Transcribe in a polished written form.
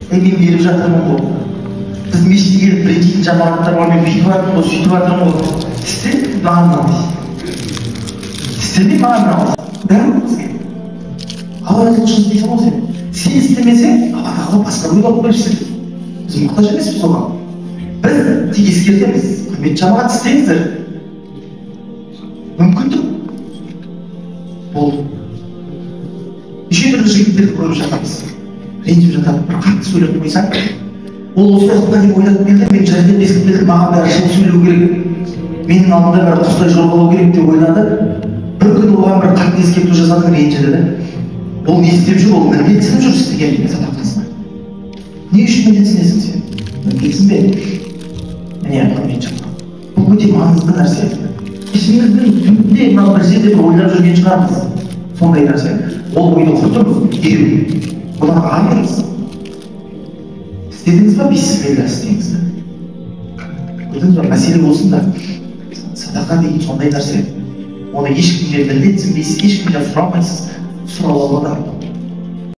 Мен беріп жатырмын ғой. Біз мешітке келіп ренжитін жамағаттар бар, мен бүйтіп жатырмын ғой, сөйтіп жатырмын ғой. Істе, маған мынау дейді. Істеме, маған мынау. Бәрі бізге. Алла разы болсын істейсің ғой сен. Сен істемесең, Алла тағала басқа біреуді алып берсін. Біз мұқтаж емеспіз оған. Біз тек ескертеміз. Құрметті жамағат, істеңіздер. Мүмкіндік болды. Неше түрлі жігіттерді көріп жатамыз. Ренжіп жатады, бір қатты сөйлеп қойсаң, ол осы уақытқа дейін ойланып келді, мен жәрдемдесіп келді, маған бәрі жылы сөйлеу керек, менің алдымда бәрі құстай жорғалау керек деп ойлады. Бір күні оған бір қатты ескерту жасадың, ренжіді де. Ол не істеп жүр, ол міндетсініп жүр істеген садақасына. Не үшін міндетсінесің сен? Міндетсінбе. Міне, құрметті жамағат, бұл өте маңызды нәрсе. Ішіміздің түбінде мынау бір жерде бір ойлап жүрген шығармыз сондай нәрсе. Ол ойды құртыңыз, дереу. Бұдан айырыңыз. Істедіңіз ба, бисмилла істеңіз. Көрдіңіз ба, мәселе осында. Садақа деген сондай нәрсе. Оны ешкімнен міндетсінбейсіз, ешкімнен сұрамайсыз, сұрау Алладан.